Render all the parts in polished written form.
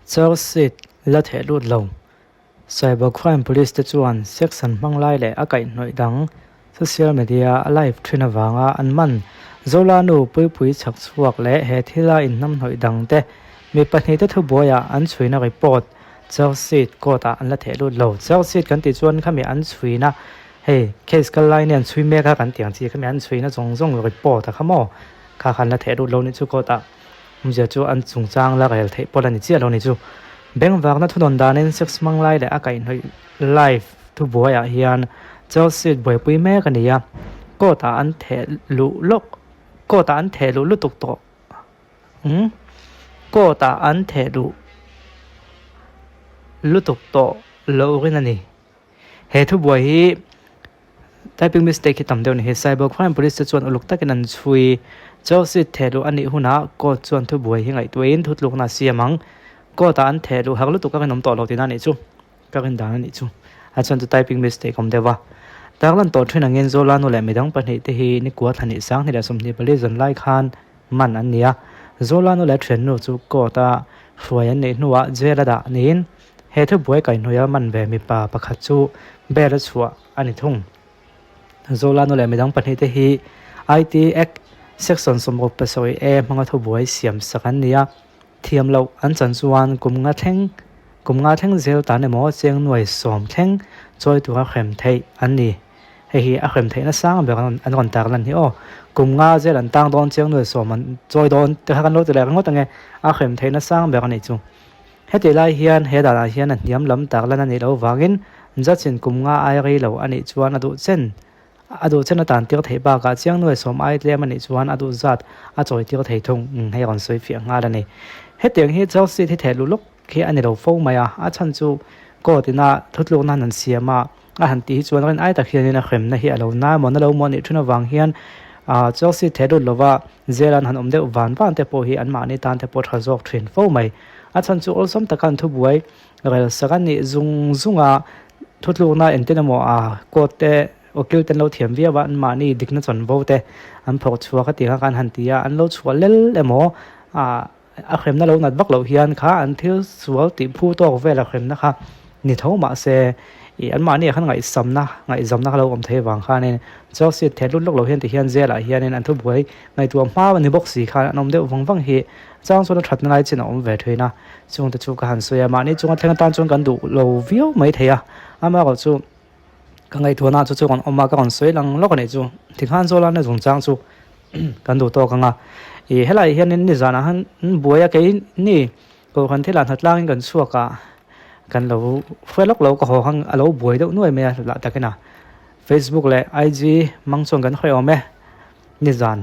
Charge sheet la theh lut lo. Cyber Crime Police te chuan sex an hmang lai leh a kaihhnawih dang social media a live thin avanga an man Zolanu Puipui chhak chhuak leh he thila inhnamhnawih dang te mi pahnihte thubuaiah an chhuina report charge sheet court ah an la theh lut lo. Charge sheet kan tih chuan khami an chhuina hei case kal lai nen chhui mek a kan tih ang chi khami an chhuina zawng zawng report a kha maw kha khan la theh lut lo nih chu court ah. Awmzia chu an chungchang la rel theih pawh la ni chiah lo ni chu. Bengvakna thunawn danin sex hmang lai leh a kaihhnawih live thubuaiah hian Chelsea buaipui mek a ni a, court ah an theh luh lawk court ah an theh luh lutuk tawh umm court ah an theh luh lutuk tawh loh rin a ni. He thubuai hi typing mistake hi tam deuh a ni hi. Cyber crime police te chuan uluk takin an chhui. Chelsea thehluh a nih hunah court chuan thubuai hi ngaihtuahin thutlukna a siam ang. Court ah an thehluh har lutuk a rinawm tawh lo tihna a nih chu. Ka rin dan a nih chu. A chuan chu typing mistake awm deuh a. Tarlan tawh thin angin Zolanu leh midang pahnih te hi nikua thla 2024 zan lai khan man an ni a. Zolanu leh thiannu chu court a hruai an neih hnuah jail a dah niin He thubuai kaihhnawih a man ve mipa pakhat chu bail a chhuah a ni thung. Zolanu leh midang pahnihte hi IT Act Section 67 A hmanga thubuai siam sak an ni a, thiam loh an chan chuan kum nga thleng kum nga thleng zel tan emaw cheng nuai sawm thleng chawi tura hrem theih an ni. Hei hi a hrem theihna sang ber an rawn tar lan hi aw. Kum nga zel an tang dawn cheng nuai sawm an chawi dawn te kha kan lo ti leh ringawt ange, a hrem theihna sang ber a nih chu. Heti lai hian he danah hian a hniam lam tak lan a nih loh vangin judge in kum nga ai rei lo a nih chuan a duh chen a duh chen a tan tir theih bakah chiang nuai sawm ai tlem a nih chuan a duh zat a chawi tir thei thung eng hei a rawn sawi fiah nghal a ni. Hetiang hi Chelsea thi theh luh lawk hi a ni lo fo mai a, a chhan chu court ina thutlukna han siam a, a han tih hi chuan rin ai tak hianin a hremna hi a lo na emaw na lo maw a nih thin avang hian ah Chelsea theh lut lova jail an han awm deuh van van te pawh hi anmahni tan te pawh tha zawk thin fo mai. A chhan chu awlsam taka an thubuai rel sak a nih zung zung a, thutlukna engtin emaw a court te ukil te an lo thiam viau a, anmahni dikna chanvo te an phawrh chhuak a tih kha khan han ti a, an lo chhuah lel emaw ah a hremna lo nat vak loh hian kha an thil sual tih phu tawk vel a hremna kha ni tho mahse ih anmahni ah khan ngaihsamna ngaihzamna kha lo awm thei avang khanin Chelsea theh lut lawk loh hian tihian jail ah hianin an thubuai ngaihtuah hma a ni bawk si khan an awm deuh vang vang hi chang chuan a thatna lai chin a awm ve thin a chungte chu ka han sawi a mahni chunga thleng atan chuan kan duh lo viau mai thei a amaherawh chu ka ngaihtuahna chu chu rawn awm a ka rawn sawi lang lawk a nih chu tikhan zawlana zungchang chu kan duh tawk ang a ih helaiah hianin nizanah han buai a kei ni kohhran thilah hnatlangin kan chhuak a kan lo hre lawk lo ka haw khan a lo buai deuh nuai mai a lah takin a Facebook leh IG hmang chuan kan hawi awm e nizan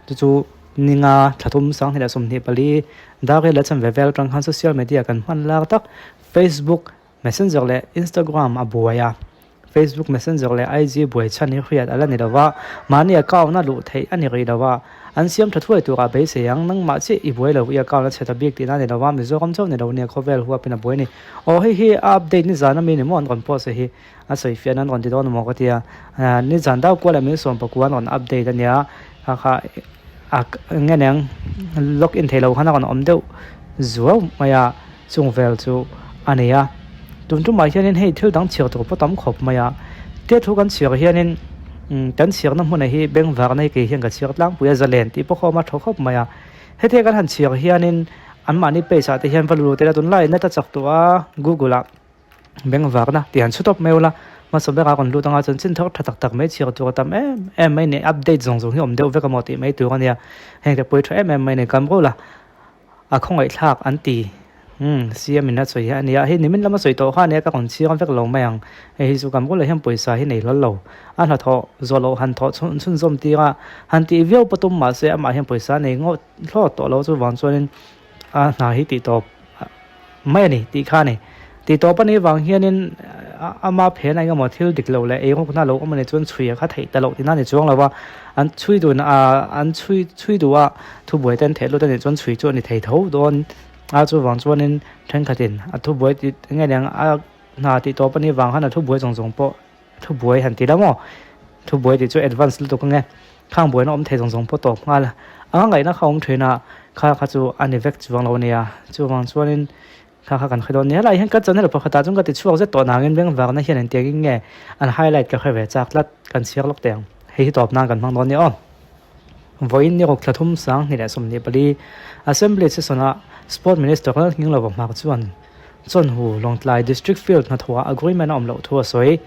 chu chu ninga thla thum 2024 dar riat leh chanve vel atang khan social media kan hman lar tak Facebook Messenger leh Instagram a buai a, Facebook Messenger leh IG buai chhan hi hriat a la ni lo va, mahni account a luh theih a ni rih lo va, an siam tha thuai turah beisei ang, nangmah chiah i buai lo, i account a chhe ta bik tihna a ni lo va, Mizoram chauh ni lo nia khawvel huapin a buai a ni. Aw hei hi a update nizan ami ni maw an rawn post a hi, a sawi fiahna an rawn ti dawn emaw ka tia, nizan dau kual leh min sawm pakua an rawn update a nia, kha kha a nge niang log in theih loh khan a rawn awm deuh zuau mai a. Chung vel chu a nei a, tun tumah hianin hei thil dang chhiar tur pawh tam khawp mai a, tia thu kan chhiar hianin kan chhiarna hmunah hi bengvarna hi kei hian ka chhiar tlangpui a zalen tih pawh kha awm a tha khawp mai a, hetia kan han chhiar hianin anmahni page ah te hian va lut ila tunlaiin nata chak tawh a google ah bengvarna tih han chhu tawp mai ula hmasa berah rawn lut anga chuan chin thar tha tak tak mai chhiar tur a tam em em mai a ni update zawng zawng hi awm deuh vek a maw tih mai tur a nia heng te pawh hi tha em em mai a ni kan rul a. A khawngaihthlak an ti. Umm, CM in a sawi hi a nia. Hei nimin lama sawi tawh kha a nia, ka rawn chhiar vek lo mai ang. Hei hi chu kan bulah hian pawisa hi nei hlawl lo. A hnathawh zawh loh han thawh chhun chhunzawm tir a, han tih viau pawh tum mahse amah hian pawisa nei ngawt hlawt tawh lo chuvang chuanin a hna hi tih tawp mai a ni tih kha a ni. Tih tawp a nih vang hianin ama phen a engemaw thil dik lo leh eirukna lo awm a nih chuan chhui a kha theih ta loh tihna a ni chuang lo va, an chhui dun a an chhui chhui duh a thubuai te an theh lut a nih chuan chhui chu a ni thei tho dawn a chuvang chuanin thenkhatin a thubuai tih eng nge niang a hna tih tawp a nih vang khan a thubuai zawng zawng pawh thubuai han ti la maw thubuai tih chu advance lutuk ang e khang buaina awm thei zawng zawng pawh tawp nghal a a ngaihna kha awm thin a kha kha chu a ni vek chuang lo a nia chuvang chuanin. Kha kha kan hre dawn nia. Helai hian ka channel pakhatah chuan ka ti chhuak zet tawh nangin bengvarna hian engtiang in nge an highlight ka hre ve chak tlat kan chhiar lawk teh ang. Hei hi tawp nan kan hmang dawn nia aw. Vawiin ni ruk thla thum 2024 Assembly session-ah Sport Minister Lalnghinglova hmak chuan Chawnhu Lawngtlai District Field hnathawhah agreement a awm loh thu a sawi.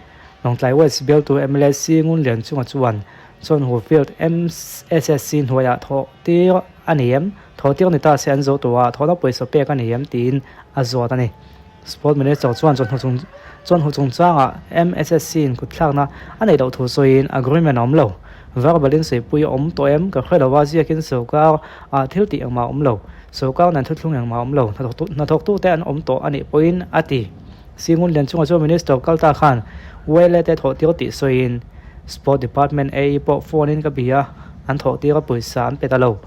Lawngtlai West bialtu mla C Ngunlian chunga chuan Chawnhu Field MSSC hnuaiah thawh tir a ni em? Thawh tir ni ta se an zo tawh a, thawhna pawisa pek a ni em? tiin a zawt a ni. Sport Minister chuan chawhnu chung chawhnu chungchangah MSSC in kutthlakna a neih loh thu sawiin agreement a awm lo. Verbal in sawipuii a awm tawh em? Ka hre lo a, ziakin sawrkar ah thil tih engmah a awm lo. Sawrkar nen thuthlung engmah a awm lo. Hnathawktute an awm tawh a nih pawhin a ti. Singun Lianchunga chuan Minister kalta khan YLA te thawh tir tih sawiin Sport Department AE pawh phone in ka bia a, an thawh tir a pawisa an pe ta lo.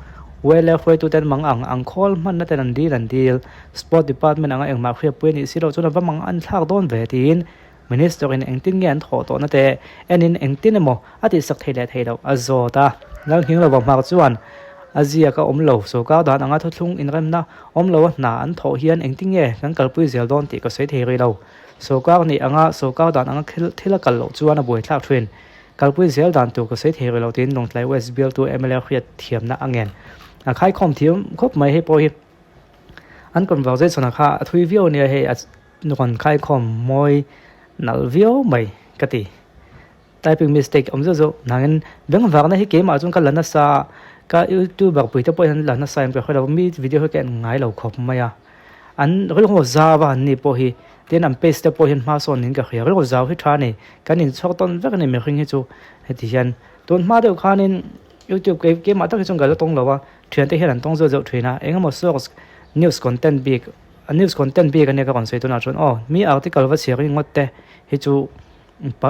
YLA hruaituten mang ang ang khawl hmanna ten an dil an dil. Sport Department anga engmah hriatpui a nih si loh chuan a va mang an thlak dawn ve tiin Minister in engtin nge an thawh tawhna te enin engtin emaw a tihsak thei leh thei loh a zawt a. Lalnghinglova hmar chuan a ziak a awm lo, sawrkar dan anga thuthlung inremna awm lo a hna an thawh hian engtin nge kan kalpui zel dawn tih ka sawi thei rih lo. Sawrkar nih anga sawrkar dan anga thil a kal loh chuan a buaithlak thin. Kalpui zel dan tur ka sawi thei rih lo tiin Lawngtlai West bialtu mla hriat thiamna a ngen. A khaikhawm thiam khawp mai hei pawh hi an conversation a kha a thui viau ania hei a rawn khaikhawm mawi nalh viau mai ka ti. Typing mistake awm zeuh zeuh nangin bengvarna hi keimah chuan ka la nasa a, ka youtuber pui te pawh hian an la nasa em ka hre lo mi video hi ka en ngai lo khawp mai a, an rilru zau a an ni pawh hi tin an page te pawh hian hma sawn niin ka hria rilru zau hi tha a ni kan inchhawk tawn vek a ni mihring hi chu heti hian tun hma deuh khanin youtube keimah tak hi chuan ka la tawng lo a thiante hian an tawng zeuh zeuh thin a engemaw source news content bik a news content bik ania ka rawn sawi tunah chuan aw mi article va chhiar ringawt te hi chu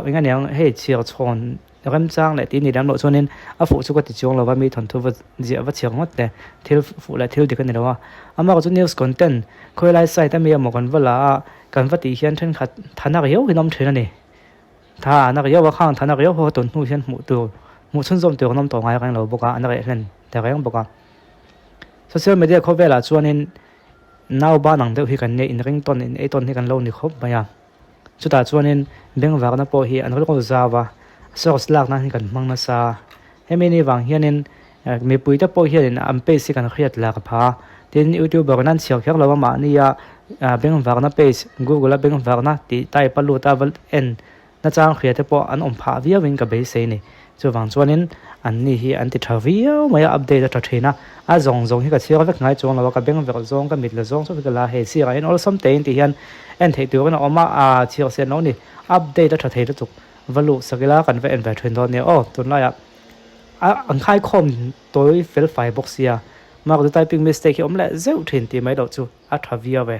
eng aniang hei chhiar chhawn remchang leh tih ni lem loh chuanin a fuh chu ka ti chuang lo va mi thawnthu va ziah va chhiar ngawt te thil fuh leh thil dik a ni lo a amaherawhchu chu news content khawilai site ami emaw kan va la a kan va tih hian thenkhat thana riau hi an awm thin a ni. Tha a na riau a, khang tha na riau ho tun hnu hian hmuh tur, hmuh chhunzawm tur an awm tawh ngai reng lo bawk a, an reh hlen ta reng bawk a. Social media khawvelah chuanin nau ban ang deuh hi kan nia, inring tawn, in ei tawn hi kan lo ni khawp mai a. Chutah chuanin bengvarna pawh hi an rilru zau a, source lak nan hi kan hmang nasa a. Hemi ni vang hianin mipuite pawh hianin an page hi kan hriat lak pha a, tin youtuber in an chhiar kher lo a mahnia bengvarna page google a bengvarna tih type a lut a va en nachang hria te pawh an awm phah viau in ka beisei a ni. Chuvang chuanin an ni hi an ti tha viau mai a, update a tha thin a, a zawng zawng hi ka chhiar vek ngai chuang lo a, ka bengverh zawng ka mit la zawng chu ka la hei sirah hian awlsam tein tih hian en theih turin a awm a, aa chhiar sen lo a ni, update a tha thei lutuk. Va luh sak ila kan va en ve thin dawn nia aw tunlaiah a an khaikhawm tawi fel fai bawk sia mark chu typing mistake hi awm leh zeuh thin tih mai loh chu a tha viau e.